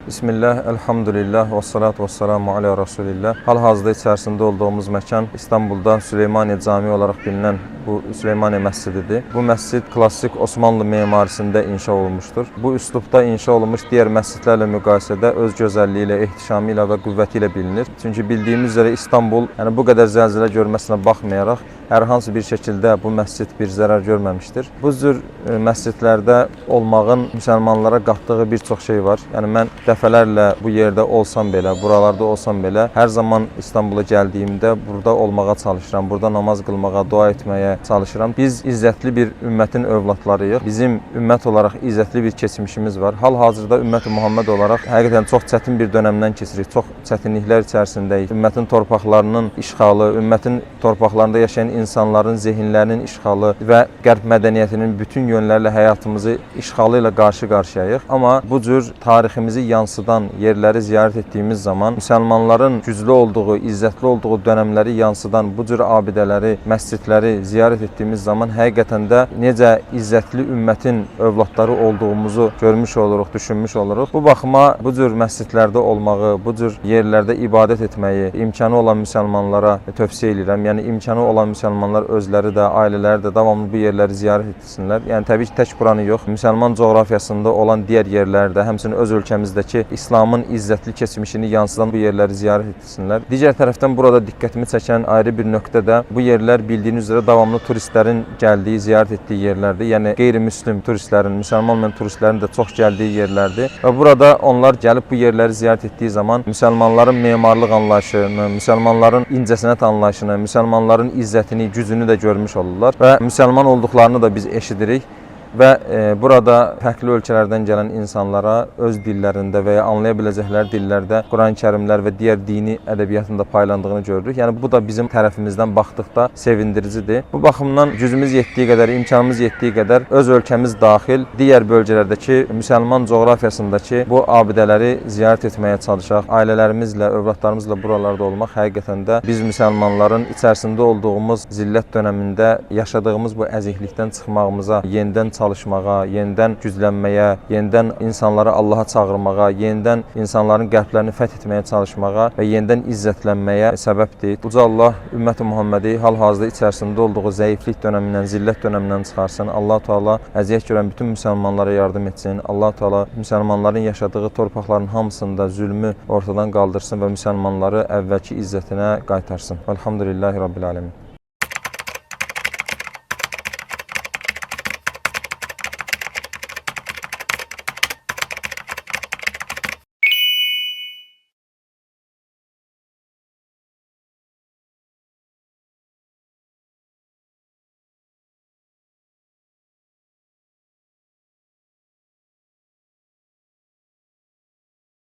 Bismillah, elhamdülillah, və salatu və selamu alə Rasulillah. Hal-hazırda içərisində olduğumuz məkan İstanbulda Süleymaniye Camii olaraq bilinən bu Süleymaniye Məscididir. Bu məscid klassik Osmanlı memarisində inşa olunmuşdur. Bu üslubda inşa olunmuş digər məscidlərlə müqayisədə öz gözəlliyi ilə, ehtişamı ilə və qüvvəti ilə bilinir. Çünki bildiyimiz üzrə İstanbul, yəni bu qədər zəlzələ görməsinə baxmayaraq, hər hansı bir şəkildə bu məscid bir zərər görməmişdir. Bu cür məscidlərdə olmağın müsəlmanlara qatdığı bir çox şey var. Yəni mən dəfələrlə bu yerdə olsam belə, buralarda olsam belə, hər zaman İstanbula gəldiyimdə burada olmağa çalışıram, burada namaz qılmağa, dua etməyə çalışıram. Biz izzətli bir ümmətin övladlarıyıq. Bizim ümmət olaraq izzətli bir keçmişimiz var. Hal-hazırda ümməti Muhammed olaraq həqiqətən çox çətin bir dönəmdən keçirik. Çox çətinliklər içərisindəyik. Ümmətin torpaqlarının işğalı, ümmətin torpaqlarında yaşayan insanların zehinlərinin işğalı və qərb mədəniyyətinin bütün yönlərlə həyatımızı işğalı ilə qarşı-qarşıyayıq. Amma bu cür tariximizi yansıdan yerləri ziyarət etdiyimiz zaman müsəlmanların güclü olduğu, izzətli olduğu dönəmləri yansıdan bu cür abidələri, məscidləri ziyarət etdiyimiz zaman həqiqətən də necə izzətli ümmətin övladları olduğumuzu görmüş oluruq, düşünmüş oluruq. Bu baxıma bu cür məscidlərdə olmağı, bu cür yerlərdə ibadət etməyi imkanı olan müsəlmanlara tövsiyə edirəm. Yəni imkanı olan müsəlmanlar özləri də, ailələri də davamlı bu yerləri ziyarət etsinlər. Yəni təbii ki, tək buranı yox, müsəlman coğrafiyasında olan digər yerlərdə, həmçinin öz ölkəmizdəki İslamın izzətli keçmişini yansıdan bu yerləri ziyarət etsinlər. Digər tərəfdən burada diqqətimi çəkən ayrı bir nöqtə də bu yerlər bildiyiniz üzrə davamlı turistlərin gəldiyi, ziyarət etdiyi yerlərdir. Yəni qeyri-müslim turistlərin, müsəlman olmayan turistlərin də çox gəldiyi yerlərdir. Və burada onlar gəlib bu yerləri ziyarət etdiyi zaman müsəlmanların memarlıq anlayışını, müsəlmanların incəsənət anlayışını, müsəlmanların izzətini, gücünü də görmüş olurlar və müsəlman olduqlarını da biz eşidirik. Və burada fərqli ölkələrdən gələn insanlara öz dillərində və ya anlaya biləcəkləri dillərdə Quran-Kərimlər və digər dini ədəbiyyatın da paylandığını görürük. Yəni bu da bizim tərəfimizdən baxdıqda sevindiricidir. Bu baxımdan gücümüz yetdiyi qədər, imkanımız yetdiyi qədər öz ölkəmiz daxil digər bölgələrdəki müsəlman coğrafiyasındakı bu abidələri ziyarət etməyə çalışaq. Ailələrimizlə, övladlarımızla buralarda olmaq həqiqətən də biz müsəlmanların içərisində olduğumuz zillət dönəmində yaşadığımız bu əziklikdən çıxmağımıza, yenidən çalışmağa, yenidən güclənməyə, yenidən insanları Allaha çağırmağa, yenidən insanların qəlblərini fəth etməyə çalışmağa və yenidən izzətlənməyə səbəbdir. Uca Allah ümməti Muhammədi hal-hazırda içərisində olduğu zəiflik dönəmindən, zillət dönəmindən çıxarsın. Allah Teala əziyyət görən bütün müsəlmanlara yardım etsin. Allah Teala müsəlmanların yaşadığı torpaqların hamısında zülmü ortadan qaldırsın və müsəlmanları əvvəlki izzətinə qaytarsın. Elhamdülillahi Rabbil alemin.